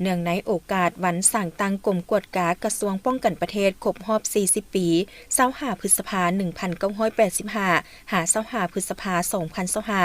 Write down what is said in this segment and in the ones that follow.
ເນື່ອງໃນໂອກາດວັນສ້າງຕັ້ງກົມກວດກາກະຊວງປ້ອງກັນປະເທດຄົບຮອບສີ່ສິບປີ, ຊາວຫ້າ ພຶດສະພາ ໜຶ່ງພັນເກົ້າຮ້ອຍແປດສິບຫ້າ ຫາ ຊາວຫ້າ ພຶດສະພາ ສອງພັນຊາວຫ້າ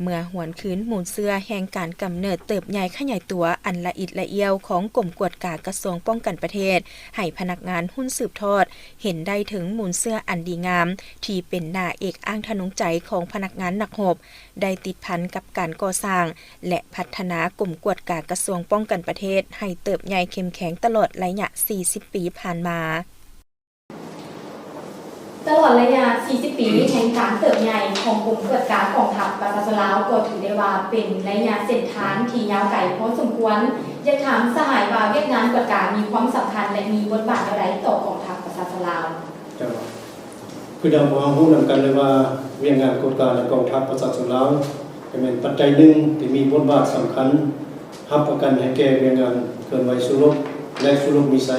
ເມື່ອຫວນຄືນມູນເຊື້ອແຫ່ງການກຳເນີດເຕີບໃຫຍ່ຂະຫຍາຍຕົວອັນລະອິດລະອ້ຽວຂອງກົມກວດກາກະຊວງປ້ອງກັນປະເທດ ໃຫ້ພະນັກງານຮຸ່ນສືບທອດ ເຫັນໄດ້ເຖິງມູນເຊື້ອອັນດີງາມ ທີ່ເປັນໜ້າເອກອ້າງທະນົງໃຈຂອງພະນັກງານນັກຮົບ, ໄດ້ຕິດພັນກັບການກໍ່ສ້າງ ແລະ ພັດທະນາກົມກວດກາກະຊວງປ້ອງກັນປະເທດໃຫ້ເຕີບໃຫຍ່ເຂັ້ມແຂງຕະຫຼອດໄລຍະສີ່ສິບປີຜ່ານມາ. ຕະຫຼອດໄລຍະສີ່ສິບປີແຫ່ງການເຕີບໃຫຍ່ຂອງກົມກວດກາກອງທັບປະຊາຊົນລາວ ກໍຖືໄດ້ວ່າເປັນໄລຍະເສັ້ນທາງທີ່ຍາວໄກພໍສົມຄວນ. ຢາກຖາມສະຫາຍວ່າ ວຽກງານກວດກາມີຄວາມສຳຄັນ ແລະ ມີບົດບາດແນວໃດຕໍ່ກອງທັບປະຊາຊົນລາວ? ເຈົ້າ ຄືດັ່ງພວກເຮົາຮູ້ນຳກັນເລີຍວ່າ ວຽກງານກວດກາໃນກອງທັບປະຊາຊົນລາວ ກໍແມ່ນປັດໄຈໜຶ່ງທີ່ມີບົດບາດສຳຄັນ ຮັບປະກັນໃຫ້ແກ່ວຽກງານເຄື່ອນໄຫວສູ້ລົບ ແລະ ສູ້ລົບມີໄຊ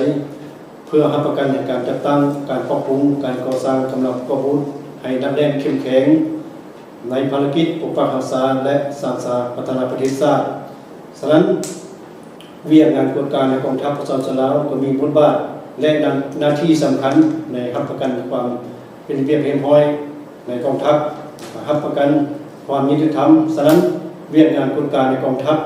ເພື່ອຮັບປະກັນໃຫ້ການຈັດຕັ້ງ, ການປັບປຸງ, ການກໍ່ສ້າງກຳລັງກອບອາວຸດໃຫ້ໜັກແໜ້ນເຂັ້ມແຂງ ໃນພາລະກິດປົກປັກຮັກສາ ແລະ ສ້າງສາພັດທະນາປະເທດຊາດ. ສະນັ້ນ, ວຽກງານກວດກາໃນກອງທັບປະຊາຊົນລາວກໍມີບົດບາດ ແລະ ໜ້າ ໜ້າທີ່ສຳຄັນໃນຮັບປະກັນຄວາມເປັນລະບຽບຮຽບຮ້ອຍໃນກອງທັບ, ຮັບປະກັນຄວາມຍຸຕິທຳ. ສະນັ້ນ, ວຽກງານກວດກາໃນກອງທັບ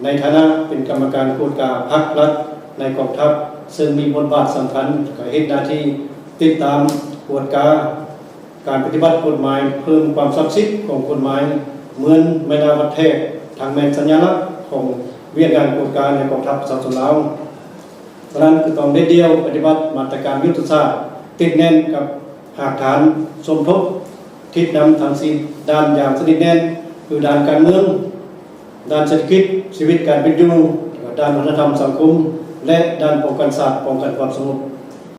ໃນຖານະເປັນກຳມະການກວດກາພັກລັດໃນກອງທັບ ເຊິ່ງມີບົດບາດສຳຄັນ ກໍເຮັດໜ້າທີ່ຕິດຕາມ, ກວດກາ ການປະຕິບັດກົດໝາຍ, ເພີ່ມຄວາມສັກສິດຂອງກົດໝາຍ ເໝືອນໄມ້ໜ້າວັດແທກ ທັງແມ່ນສັນຍາລັກຂອງວຽກງານກວດກາໃນກອງທັບປະຊາຊົນລາວ. ສະນັ້ນ ກໍຕ້ອງເດັດດ່ຽວປະຕິບັດມາດຕະການຍຸດທະສາດ ຕິດແໜ້ນກັບຮາກຖານສົມທົບ ທິດນຳທັງສີ່ດ້ານຢ່າງສະໜິດແໜ້ນ ຄືດ້ານການເມືອງ, ດ້ານເສດຖະກິດ, ຊີວິດການເປັນຢູ່, ດ້ານວັດທະນະທຳສັງຄົມ ແລະ ດ້ານປ້ອງກັນຊາດ, ປ້ອງກັນຄວາມສະຫງົບ.